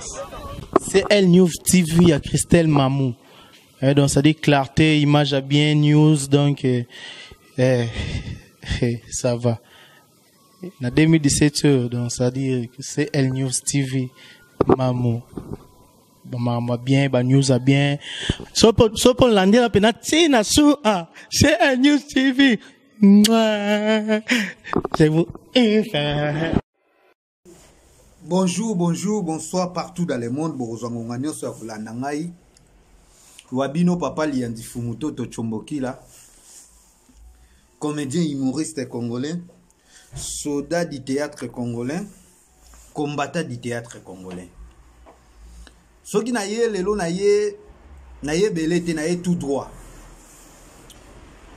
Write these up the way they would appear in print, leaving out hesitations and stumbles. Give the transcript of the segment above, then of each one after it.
CL News TV à Christelle Mamou. Eh, donc ça dit clarté, image à bien, news, donc eh, eh, eh ça va. Na 2017, euh, donc ça dit CL News TV Mamou. Ba bien, ba news à bien. So po so po landela pena tina su ah CL News TV. Je vous Bonjour, bonjour, bonsoir partout dans le monde. Bokozwa ngonga nyonso ya kolanda ngai. Wa bino papa Liyanzi Fumutoto Chombokila, comédien humoriste congolais, soldat du théâtre congolais, combattant du théâtre congolais. Soki na ye lelo na ye na ye ebele te na ye tout droit.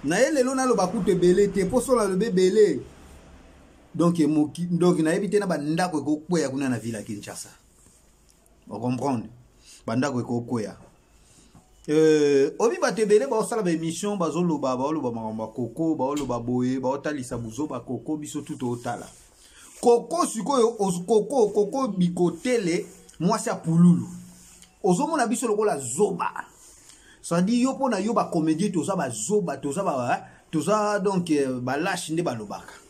Na ye lelo naloba kutu ebele te mpo soki naloba ebele donc moki donc nayebi te na bandako ekokweya kuna na ville ya kinshasa ocomprendre bandako ekokweya euh, obi bato ebele baosala baémission bazoloba baoloba makambo ya koko baoloba boye baotalisa buzoba koko biso tu tootala koko sikoyo koko koko bikotele mwasi ya pululu ozomona biso lokola zoba sadi yo mpo na yo bacomédie toza bazoba toza ba, toza donc euh, balashe nde balobaka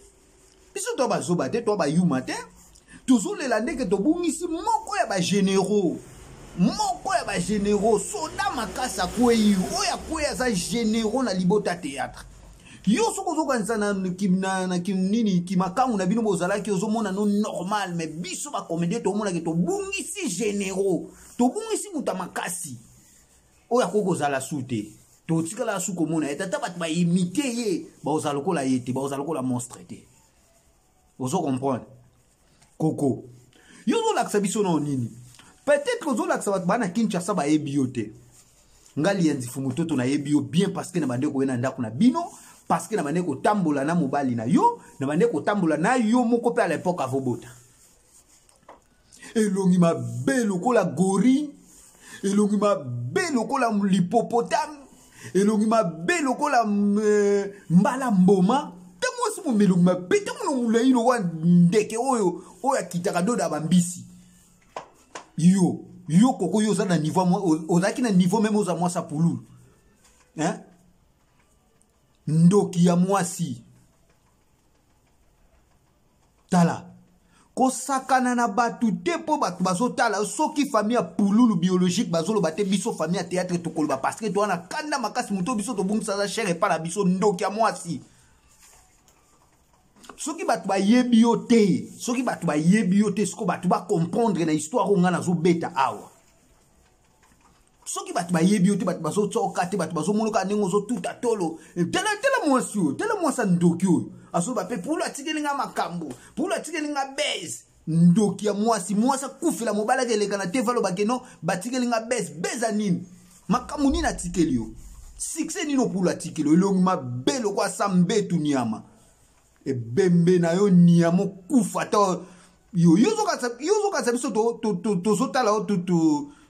biso toa bazoba te toa bayuma te tozolela ndeke tobungisi moko ya bagénéraux moko ya bagénéraux soda makasi akwei oyo akwei aza généraux na libota théâtre yo soki ozokanisa na, na, na nini kimakangu na bino bozalaki ozomona no normal mais biso bacomédien tomonaki tobungisi généraux tobungisi moto ya makasi oyo akoki kozala su te totikala su komona ye tata bato baimite ye bakozala lokola ye te bakozala lokola monstre te ozo comprendre koko yo ozolakisa biso nao nini peut-être ozolakisa bato bana kinshasa bayebi yo te nga liyanzi fumutoto nayebi yo bien parce que na bande koye na ndako na bino parce que na bande kotambola na mobali na yo na bande kotambola na yo moko mpe à l'époque avobota elongi mabe lokola gorille elongi mabe lokola lipopotame elongi mabe lokola euh, mbala mboma te mwasi moma elongi mabe te mono molai lokola ndeke oyo oyo akitaka doda ya bambisi yo yo koko yo oza na niveau ozalaki na niveau meme oza mwasi ya pululu hein? ndoki ya mwasi tala kosakana na bato te mpo bato bazotala soki famille ya pululu biologique bazoloba te biso famille ya théâtre tokoloba parce que toza na kanda makasi moto biso tobungisa aza chere epa na biso ndoki ya mwasi soki bato bayebi yo te soki bato bayebi yo te siko bato bacomprendre na histoire oyo ngai nazobeta awa soki bato bayebi yo te bato bazotyoka te bato bazomona kaka ndenge ozotuta tolo tala tala mwasi oyo tala mwasi ya ndoki oyo azoloba mpe pulu atikeli nga makambo pulu atikeli nga base ndoki ya mwasi mwasi akufela mobali akeleka na tv aloba ke no batikeli nga base base ya nini makambo nini atikeli yo succès nini opulu atikeli yo elongi mabe lokola sa mbetu nyama ebembe na yo niama okufa ata yo yo ozokanisa biso tozotala yo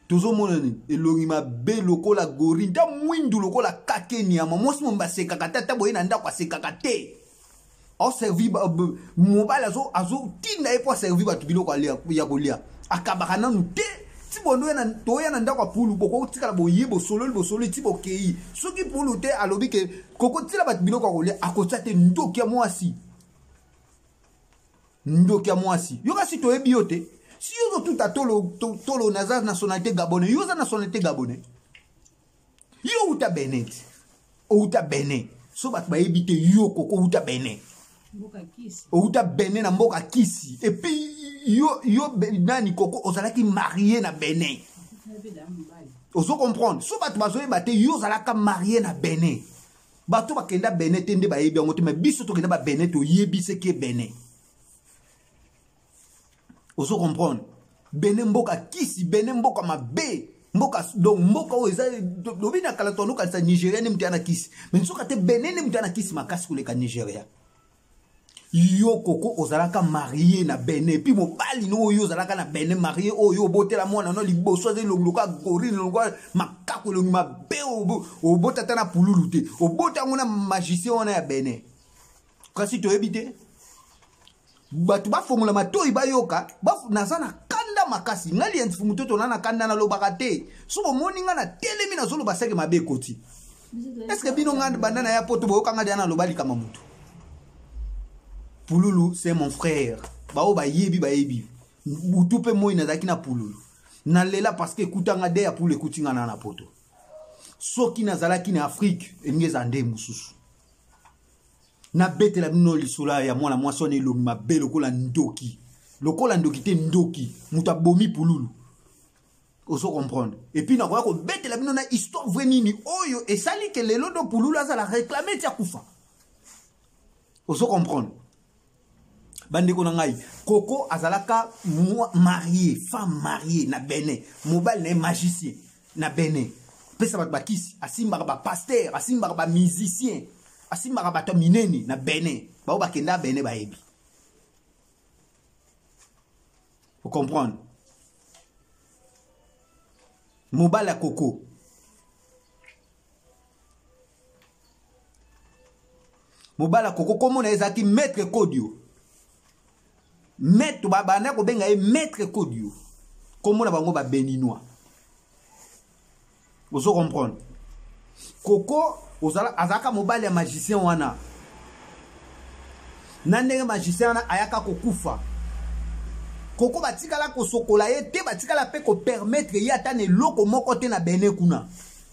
tozomona nini elongi mabe lokola gori nta mwindu lokola kake niama mwasi mombe asekaka te ata boye na ndako asekaka te aoservi mobali azotinda ye mpo aservi bato biloko ya kolia akabaka nanu te ti bondo toya na ndako ya pulu bokotikala boye bosololi bosololi ti bokei soki pulu te alobi ke kokotila bato biloko ya kolia akotia te ndoki ya mwasi ndoki ya mwasi yo kasi toyebi yo te si yo ozotuta tolo, tolo naza nationalité gabonais yo oza nationalité gabonais yo outa benin te outa benin so bato bayebi te yo koko outa benin outa benin na mboka kisi epuis yo, yo nani koko ozalaki marie na benin ozo comprendre so bato bazoyeba te yo ozalaka marie na benin bato bakenda benin te nde bayebi yango te me biso tokenda ba benin toyebi seke benin ozo comprendre benin mboka kisi benin mboka mabe mboka donc mboka oyo eza lobi na kala tonokanisa nigeria nde moto ya na kisi me nzoka te benin nde moto ya na kisi makasi koleka nigeria yo koko ozalaka marie na benin epuis mobali no oyo ozalaka na benin marie oyo obotela mwana no liboso aza elongi lokola gorille lokola makako elongi mabe obota ata na pululu te obota yango na magicien wana ya benin kasi toyebi te bato bafongola matoi bayoka naza na kanda makasi. Ngai Lianzi Fumutoto na na kanda nalobaka te. So bomoni ngai natelemi nazoloba seke mabe ekoti. Est-ce que bino ngai banda na ya poto boyoka ngai deja naloba likama motu? Pululu c'est mon frère. Bao bayebi bayebi. Butu pe moi nazalaki na Pululu. Nalela parce que ekutanga de ya Pululu ekuti ngai na na poto. Soki nazalaki na Afrique elingi eza nde mosusu. Nabetela bino lisolo ya mwana mwasi wana elongi mabe lokola ndoki. Lokola ndoki te ndoki, moto abomi Pululu. Ozo comprendre? Et puis nakoya kobetela bino na histoire vraie nini oyo esali ke lelo do Pululu azala réclamer ti akufa. Ozo comprendre? Bandeko na ngai, Coco azalaka marié, femme mariée na Benin, mobali na ye magicien na Benin. Pesa bato bakisi, asimbaka ba pasteur, asimbaka ba musicien, asimbaka bato ya minene na Benin. Bao bakenda Benin bayebi. Vous comprendre? Mobali ya Coco. Mobali ya Coco kombo na ye ezalaki Maître Kodio. Maître ba banda kobenga ye Maître Kodio. Kombo na bango ba Béninois. Ozo comprendre? Coco ozala azalaka mobali ya magicien wana. Na ndenge magicien wana ayaka kokufa. Coco batikala kosokola ye te, batikala pe ko permettre ye ata na eloko moko te na Benin kuna.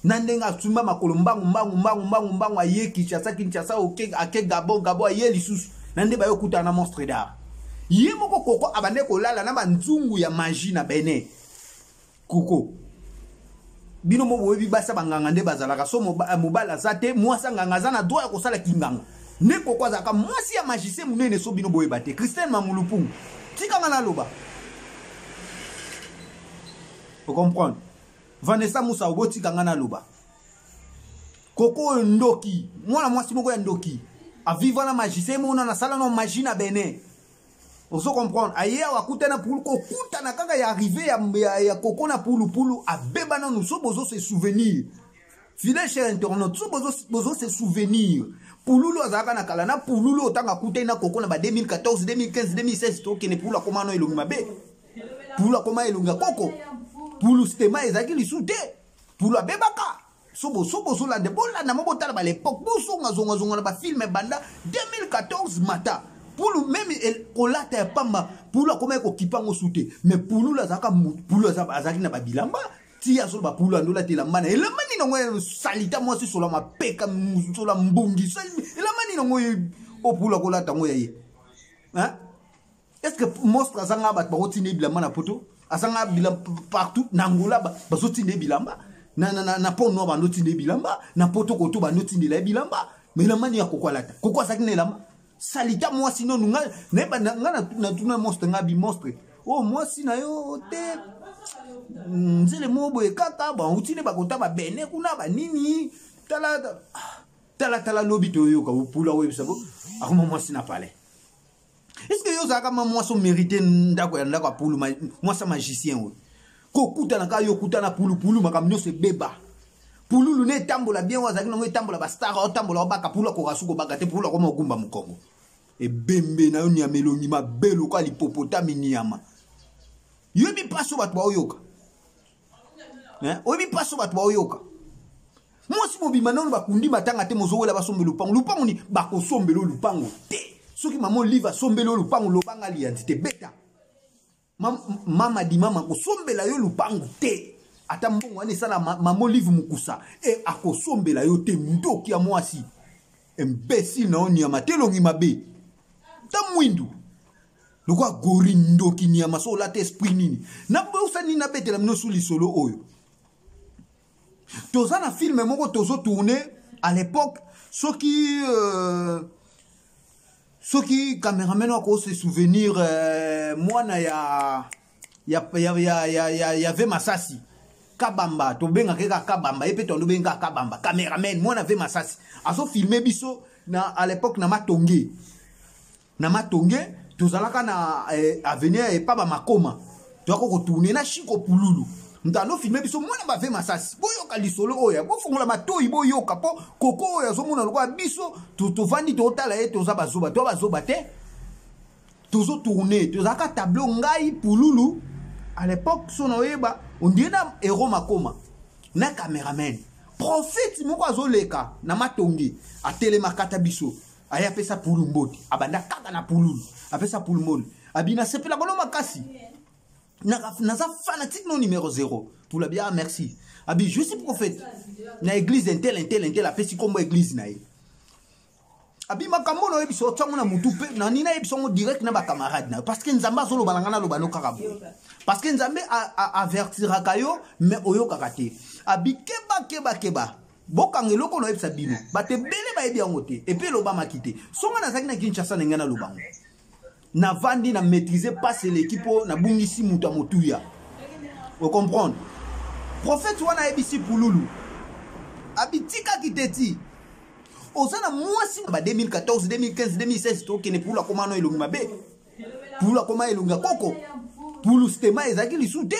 Na ndenge asumba makolo mbangu mbangu mbangu mbangu mbangu aye Kinshasa, Kinshasa oke ake Gabon, Gabon aye lisusu. Na nde bayo kutana na monstre d'art. Ye moko Coco abande kolala na ba nzungu ya magie na Benin. Coco bino mo boyebi basi ya banganga nde bazalaka so mobali aza te, mwasi ya nganga aza na droit ya kosala kinganga. Nde Coco azalaka mwasi ya magicien monene, so bino boyeba te. Christelle Mamulupungu, tika nga naloba. Vous comprenez? Vanessa Moussa, obotika nga naloba. Coco oyo ndoki, mwana mwasi moko ya ndoki. Aviva na magicien mona na sala no magie na Benin. Ozo comprendre? Aye awa akutana Pulu, kokutana kaka ya arrivée ya Coco na Pulu, Pulu abeba nanu, so bozo se souvenir. Fidèle cher internaute, so bozo se souvenir. Pululu azalaka na kala na Pululu otanga akutani na Coco na ba 2014, 2015, 2016 tokende Pulu akoma no elongi mabe. Pulu akoma elongi ya Coco. Pulu stema ezalaki lisu te. Pulu abebaka. So boso bozolanda, bolanda mo botala ba l'époque, bozonga zonga zonga na ba film banda 2014 mata. Pulu même el, kolata ya pamba, Pulu akoma kokipa ngo sute. Mais Pulu azalaka mutu, Pulu azalaki na ba bilamba. Ti azolo ba Pulu andola te elamba na elamba nini yango ya salita mwasi sola mapeka, sola mbongi, sali, elamba nini yango ye, o Pulu akolata yango ya ye. Hein? Est-ce que monstre azanga bato bakotinda ye bilamba na poto? Azanga bilamba partout na Angola bazotinda ye bilamba. Na pont noir bandotinda ye bilamba, na poto koto bandotindela ye bilamba. Mais elamba nini ya Coco alata? Coco azalaki na elamba. Salita mwasi nonu nga nayeba na, nga na, na tuna monstre nga bi monstre. Oh mwasi na yo te. Nzele mo boye kaka ba utine ba kota ba bene kuna ba nini. Tala tala tala lobi toyoka pula oyebisa bo akoma mwasi na palais. Est-ce que yo ozalaka ma mwasi omérite ndako ya ndako ya Pulu, mwasi ya magicien oyo? Kokutana kaka yo okutana Pulu, Pulu makambo nyonso ebeba. Pululu ne etambola bien oyo azalaki nango etambola ba star otambola obaka Pulu akoka suki obaka te, Pulu akoma ogumba mokongo. Ebembe na yo nyama elongi mabe lokola lipopotami nyama. Yoyebi mpasi oyo bato baoyoka. Hein? Oyebi mpasi oyo bato baoyoka. Mwasi mobimba nano bakundi matanga te, mozowela basombela lupango. Lupango ni bakosombela lupango te. Soki mama Olive asombeli yo lupango, lobanga liyanzi te, beta. Mama di mama akosombela yo lupango te. Ata mbongo wana esala mama Olive mokusa, e akosombela yo te, ndoki ya mwasi. Imbécile na yo nyama te, elongi mabe. Ta mwindu. Lokola gori ndoki nyama, so olata esprit nini? Nabosa nini nabetela bino su lisolo oyo? Toza na film moko tozo tourner à l'époque, soki cameraman ako se souvenir mwana ya V Masasi Kabamba, tobengaka kaka Kabamba, ye pe tondo benga Kabamba, cameraman mwana V Masasi azo filmer biso na à l'époque na Matonge. Na Matonge tozalaka na avenir epa ba Makoma. Toyaka ko tourner na Chico Pululu. Moto ando filmer biso mwana ba V Masasi. Boyoka lisolo oyo, bofongola matoyi boyoka po koko oyo azomona lokola biso tovandi totala ye toza bazoba, to bazoba te. Tozo tourner, tozalaka tableau ngai Pululu À l'époque, so na oyeba, on dirait na héros makoma na cameraman. Prophète moko azoleka na matongi, atelema kata biso. Aya apesa pulu mbote, abanda kaka na pululu, apesa pulu mbote. Abina sepela kono makasi. Naza fanatique non numéro 0. Pour la bien, merci. Abi, je suis prophète. Na église intel, intel, intel, apesi kombo église na ye. Abi makambo na yebiso tsango na mutu pe na nina yebiso ngo direct na ba camarade na parce que Nzambe azoloba na ngana loba no kaka boye. Parce que Nzambe avertiraka yo mais oyokaka te. Abi keba keba keba. Bokanga eloko na yebisa bino. Bato ebele bayebi yango te. Et puis elobamaki te. Songa nazalaki na Kinshasa na ngai naloba yango. Navandi na maîtriser passe l'équipe oyo nabungisi moto ya motuya. O comprendre? Prophète wana ayebisi pululu. Abitikaki te ti. Oza na mwasi ba 2014, 2015, 2016 tokende pululu akoma no elongi mabe. Pululu akoma elongi ya koko. Pululu stema ezalaki lisu te.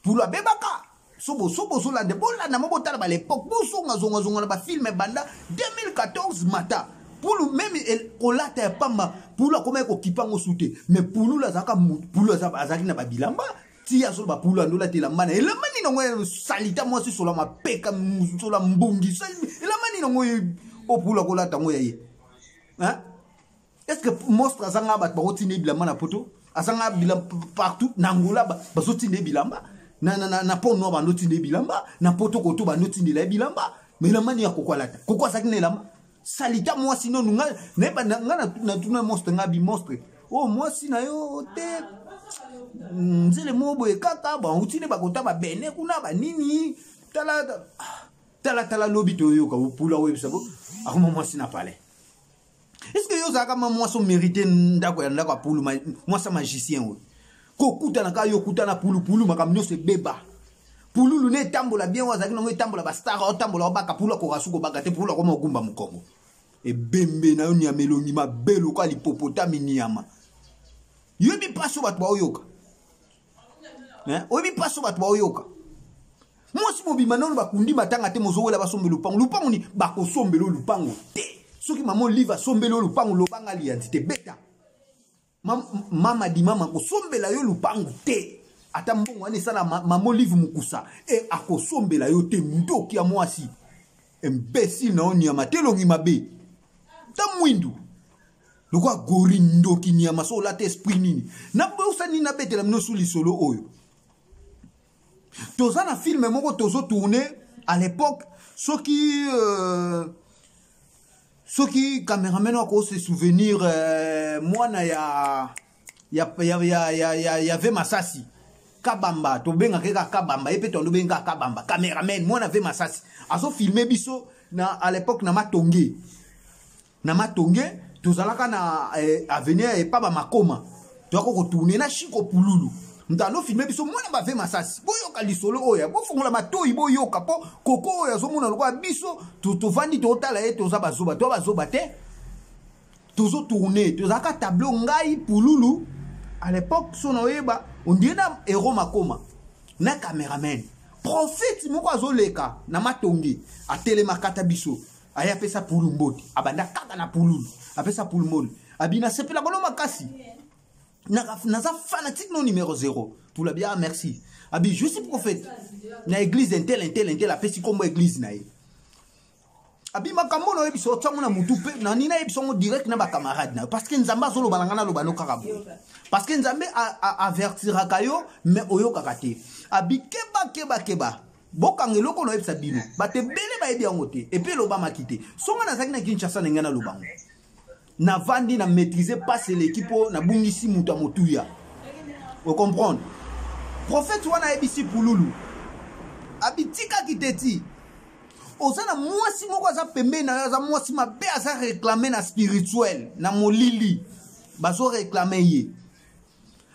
Pululu abebaka. Sobo sobo zolanda bolanda mo botala ba l'époque bozonga zonga zonga na ba film banda 2014 mata. Pulu même kolata ya pamba pulu akoma kokipa ngo su te. Mais pulu azalaka pulu azalaki na ba bilamba. Ti azolo ba pulu andola te elamba na elamba nini yango salita mwasi sola mapeka sola mbongi elamba nini yango o pulu akolata yango ya ye. Hein? Est-ce que monstre azanga bato bakotinda bilamba na poto? Azanga bilamba partout na Angola bazotinda bilamba. Na na na na pont noir bandotinda bilamba, na poto koto bandotindela bilamba. Mais elamba nini ya koko alata? Koko azalaki na elamba. Salita mwasi nonu nga nayeba nga na tuna monstre nga bi monstre. Oh mwasi na yo te. Nzele mo boye kaka ba utine ba kota ba bene kuna ba nini. Tala tala tala lobi toyoka pula oyebisa bo. Akoma mwasi na palais. Est-ce que yo zaka ma mwasi mérité ndako ya ndako ya pulu mwasi magicien oyo? Kokutana ka yo kutana pulu pulu makambo nyonso ebeba. Pululu ne tambola bien wazaki nango etambola ba star otambola obaka pulu akoka suko baka te pulu akoma ogumba mokongo. Ebembe na yo nyama elongi mabe lokola lipopotami nyama. Yoyebi mpasi oyo bato baoyoka. Hein? Oyebi mpasi oyo bato baoyoka. Mwasi mobima nano bakundi matanga te mozowela basombela lupango. Lupango ni bakosombela lupango te. Soki mama Olive asombeli lupango lobanga lianti te beta. Mama di mama kosombela yo lupango te. Ata mbongo wana esala mama Olive mukusa e akosombela yo te ndoki ya mwasi. Imbécile na onyama te elongi mabe. Ta mwindu. Lokwa gori ndoki nyama so olata esprit nini. Na bosa nini nabetela mino su lisolo oyo. Toza na film moko tozo tourner à l'époque soki soki cameraman ako se souvenir mwana ya ya ya ya ya ya ya ve masasi Kabamba tobenga keka Kabamba ye pe tondo benga Kabamba cameraman mwana ve masasi azo filmer biso na à l'époque na matonge na matonge tozalaka na avenir et pa ba makoma toyako ko tourner na Chico Pululu ndalo filmer biso mwana ba ve masasi boyoka lisolo oyo bofongola matoyi boyoka po koko oyo azomona lokola biso tovandi totala ye toza bazoba to bazoba te tozo tourner tozalaka tableau ngai Pululu à l'époque so na oyeba on dirait na héros makoma na cameraman prophète moko azoleka na matongi atelema kata biso aya apesa pulu mbote abanda kaka na pululu apesa pulu mbote abina sepela kono makasi naza fanatique non numéro 0 pour la bien merci abi je suis prophète na église intel intel intel apesi kombo église na ye abi makambo na yebiso tsango na mutu pe na nina yebiso ngo direct na ba camarade na parce que Nzambe azoloba na ngana loba no kaka boye parce que Nzambe avertiraka yo mais oyokaka te abi keba keba keba bokanga eloko na yebisa bino bato ebele bayebi yango te et puis elobamaki te songa nazalaki na Kinshasa na ngai naloba yango navandi na maîtriser passe l'équipe oyo nabungisi moto ya motuya o comprendre prophète wana ayebisi pululu abitikaki te ti oza na mwasi moko aza pembeni na yo aza mwasi mabe aza réclamer na spirituel na molili bazo réclamer ye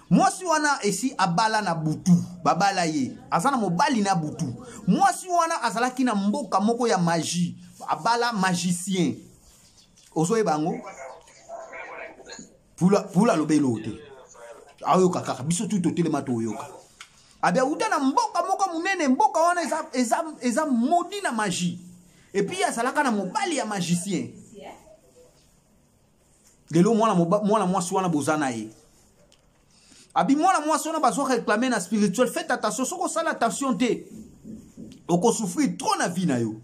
mwasi wana esi abala na butu babala ye aza na mobali na butu mwasi wana azalaki na mboka moko ya magie abala magicien ozoyeba yango pula aloba eloko te ayoka kaka biso tu totelema toyoka abi auta na mboka moko monene mboka wana eza maudit na magie et puis azalaka na mobali ya magicien lelo mwana mwasi wana boza na ye. Abi mwana mwasi wana bazo réclamer na spirituel, faites attention, soki osala attention te okosouffrir trop na vie na yo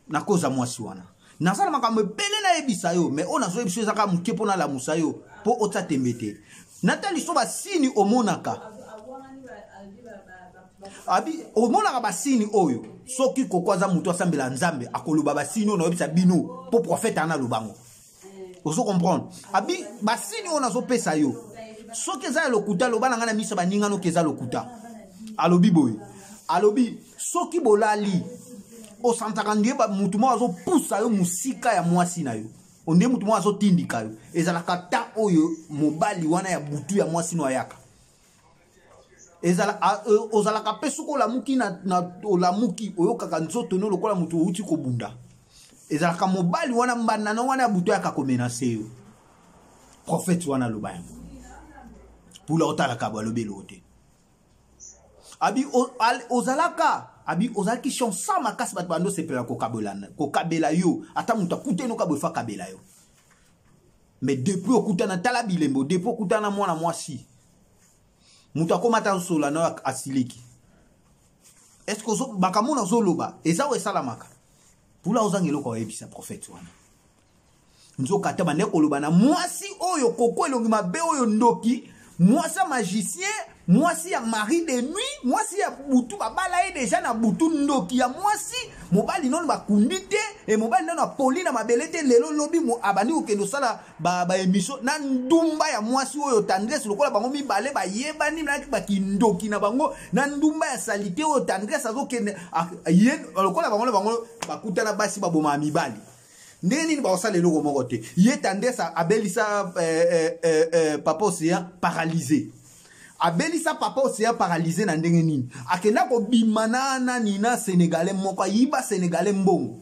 na koza mwasi wana. Naza na makambo ebele nayebisa yo, mais oyo nazoyebisa yo eza kaka moke mpo nalamusa yo mpo otya tembe te. Natali so basini omonaka, abi omonaka basini oyo, soki koko aza moto asambela Nzambe, akoloba basini oyo nayebisa bino mpo prophète ana alobango. Ozo comprendre? Abi basini oyo nazopesa yo, soki eza ya lokuta, loba na ngai na miso baninga noki eza lokuta. Alobi boye, alobi soki bolali, osantaka ndie mutu moko azopusa yo mosika ya mwasi na yo, ondie mutu moko azotindika yo. Ezalaka ta oyo mobali wana ya butu ya mwasi no ayaka. Ezala ozalaka mpe soki olamuki na olamuki, oyokaka nzoto no lokola motu outi kobunda. Ezalaka mobali wana, mbanda na wana ya butu ayaka komenase yo. Prophète wana aloba yango pula otalaka bo alobi eloko te. Abi ozalaka, abi ozalaki chansa makasi, bato bando osepela kokabela yo, ata moto akutani okabo efa kabela yo. Mais depuis okutana, tala bilembo, depuis okutana mwana mwasi, moto akóma ata osola na yo asiliki. Est ce que makambo nazoloba eza oyo esalamaka? Pula ozanga eloko oyebisa prophète wana. Nzoka ata bande koloba na mwasi oyo koko elongi mabe oyo, ndoki, mwasi ya magicien, mwasi ya mari de nuit, mwasi ya butu, babala ye deja na butu, ndoki ya mwasi. Mobali nono bakundi te, e mobali nano apoli na mabele te. Lelo lobi abandi kokende kosala baémission ba na ndumba ya mwasi oyo Tendresse, lokola bango mibale bayebani bakindoki na bango na ndumba ya salite oyo Tendresse azokende ye, lokola bango na bango bakutana basi babomaka mibali. Ndenge nini bakosala eloko moko te? Ye Tendresse abelisa papa Océan paralysé, abelisa papa Océan paralysé na ndenge nini? Akenda kobima na nani, na Sénégalais moko, ayiba Sénégalais mbongo.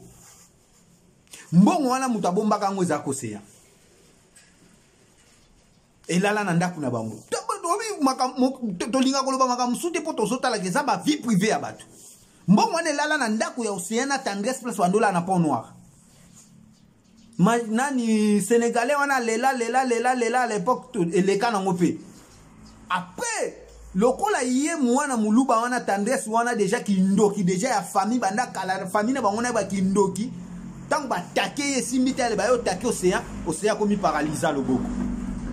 Mbongo wana moto abombaka yango eza Océan, elala na ndako na bango. Tolinga koloba makambo mosusu te mpo tozotalaka eza bavie privée ya bato. Mbongo wana elala na ndako ya Océan na Tendresse, place bandolala na Pont Noir. Ma, nani, Sénégalais wana lela lela lela lela à l'époque, eleka nango mpe après. Lokola ye mwana moluba wana Tendresse wana deja kindoki deja ya famille, banda kala famille na bango na bakindoki. Ntango batake ye esimbi te, ale baye otake Océan, Océan akomi paralysa loboko.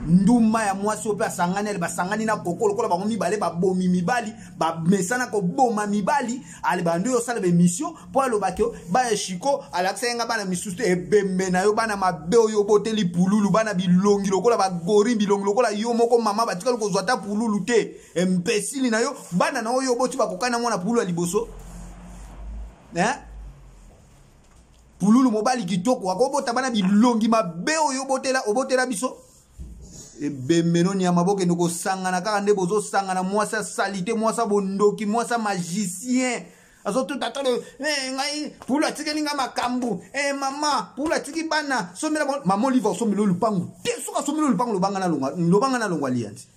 Ndumba ya mwasi oyo mpe asangani, ale basangani na koko, lokola bango mibale babomi mibali, bamesana koboma mibali. Ale bandi oyo osala baémission mpo alobaki baya Shiko alakisa ye nga bana misusu te. Ebembe na yo, bana mabe oyo oboteli pululu, bana bilongi lokola bagori, bilongi lokola yo moko mama, batikali kozwa ata pululu te. Imbécile na yo, bana na oyo oboti bakokani na mwana pululu ya liboso, eh? Pululu mobali kitoko akobota bana bilongi mabe oyo obotela, obotela biso. Ebembe no nyama, bokende kosangana kaka nde bozosangana. Mwasi asali te, mwasi abondoki, mwasi magicien azotuta tolo. Ngai pulu atikeli nga makambo, mama pulu atiki bana, somela mama Olive, osomela lupangu te. Soki asomeli lupangu, lobanga nalongwa, lobanga nalongwa lianzi,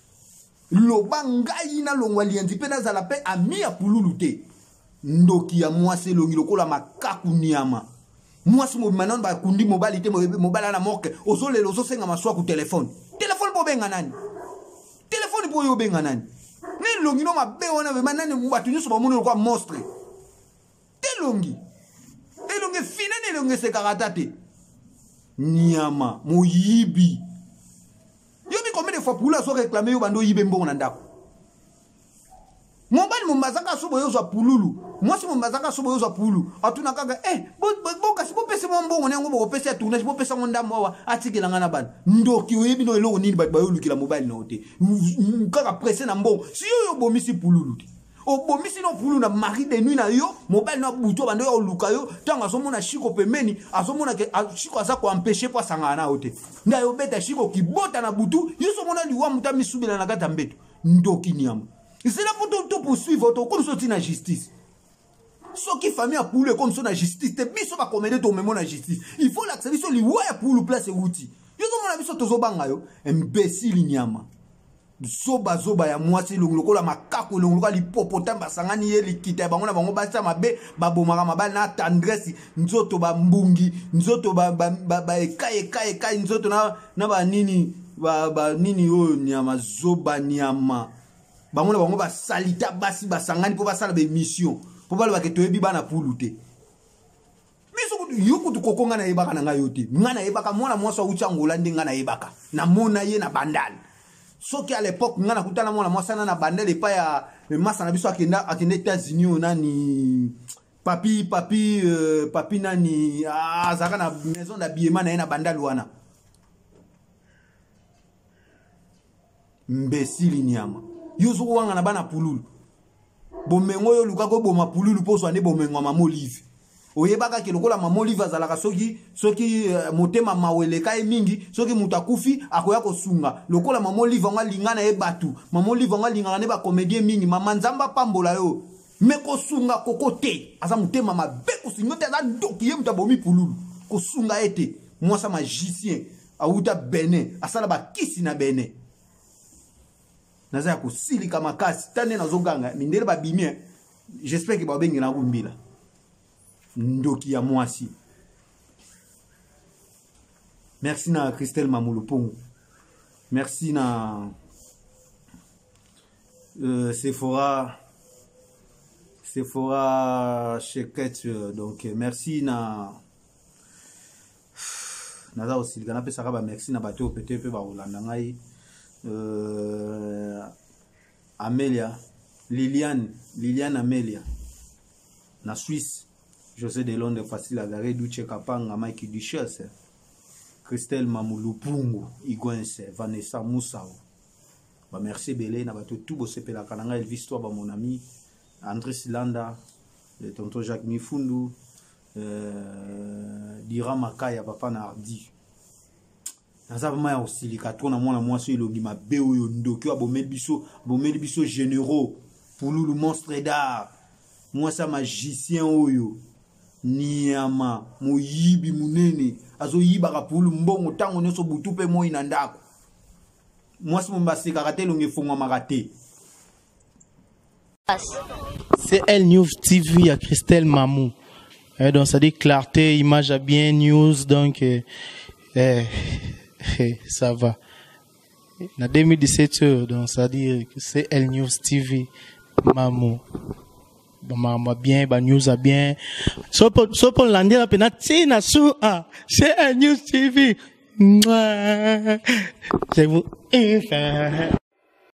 loba ngai nalongwa lianzi mpe nazala mpe ami ya pululu te. Ndoki ya mwasi, elongi lokola makaku, nyama. Mwasi mobima nano bakundi mobali te, mobali na morke, ozolela, ozosenga maswaku telefone, telefone mpo obenga nani? Telefone mpo oyo obenga nani? Na elongi no mabe wana, vraiment nani, bato nyonso bamoni lokola monstre te. Elongi, elongi efinani, elongi esekaka ata te, nyama moyibi. Yobi combien de fois pulu azo réclame yo, bando oyibe mbongo na ndako. Mobali momazaka so boye ozwa pululu, mwasi momazaka so boye ozwa pululu, atuna kaka kasi bopesa mwa mbongo na yango, bokopesa ya tournage, bopesa ngo ndambo awa, atikela nga na bana. Ndoki, oyebi no eloko nini bato bayolukela mobali na yo te, kaka presse na mbongo. Si oyo obomisi pululu te, obomisi no pululu na mari de nuit na yo, mobali no abutu bando ya oluka yo. Ntango azomona Shiko pembeni, azomona ke Shiko aza koempêcher mpo asangana na yo te, nde ayobeta Shiko kibota na butu. Yo so omona liwa, moto amisubela na kati ya mbeto. Ndoki nyama, zela mpo to poursuivre, tokomi so ntina justice. Soki famille ya pulu ekomi so na justice te, biso bacomédien tomemo na justice. Il faut lakisa biso liwa ya pulu place ewuti. Yo ozomona biso tozobanga yo, imbécile nyama, zobazoba ya mwasi, elongi lokola makako, elongi lokola lipopotame. Basangani ye likita ya bango na bango, basi ya mabe babomaka mabali na Tendresse, nzoto bambungi, nzoto baekai ekai ekai, nzoto na banini. ba, ba nini oyo nyama zoba nyama bango na bango basalita basi basangani mpo basala baémission mpo balobake toyebi bana pulu te. Biso kutu yo kutu koko ngai nayebaka na ngai yo te. Ngai nayebaka mwana mwasi awuti Angola nde ngai nayebaka. Namona ye na Bandal. Soki à l'époque ngai nakutana mwana mwasi ana na Bandal epai ya masa na biso akenda akenda États-Unis oyo nani papi papi euh, papi nani ah, azalaka na maison d'habillement na ye na Bandal wana. Mbesili nyama. Yo ozokowanga na bana pululu. Bomengo oyo olukaki oboma pululu mpo ozwa nde bomengo ya mama Olive. Oyebaka ke lokola mama Olive azalaka soki soki uh, motema mawa eleka ye mingi, soki moto akufi akoya kosunga. Lokola mama Olive yango alinga na ye bato, mama Olive yango alingaka nde bacomédien mingi. Mama Nzambe apambola yo. Me kosunga koko te, aza motema mabe kosunga te, aza ndoki ye moto abomi pululu. Kosunga ye te, mwasa magicien awuta Benin, asala bakisi na Benin. Naza ya kosilika makasi ta nde nazoganga mindele babimi eh. J'espère ke babengela yango mbila ndoki ya mwasi. Merci na Christelle Mamulupungu, merci na Sephora Sephora Cheket, donc merci na naza kosilika napesaka ba merci na bato oyo pete mpe bakolanda ngai Amelia Liliane Liliane Amelia na Suisse, José de Londres, Facile Agare, Duche Kapanga, Mike Duchesse, Christelle Mamulupungu, Igwense, Vanessa Moussao. Ba merci ebele na bato tout bosepelaka na ngai, Elvis Toi ba mon ami, André Silanda, le tonton Jacques Mifundu, Dira Makaya, papa na Hardy. Naza vraiment ya kosilika trop na mwana mwasi elongi mabe oyo ndoki oyo abomeli biso, abomeli biso généraux pululu monstre d'art, mwasi ya magicien oyo niama moyibi monene azoyibaka pululu mbongo ntango nyonso butu mpe moi na ndako. Mwasi mombe asekaka te, elongi efongwamaka te. CL News TV ya Christelle Mamou. Eh, donc ça dit clarté, image à bien, news, donc eh, eh, ça va. Na 2017, donc ça dit CL News TV Mamou. Ba ma bien, ba news à bien. So po landela pe na tina su ah CL News TV. Mouah. Je vous.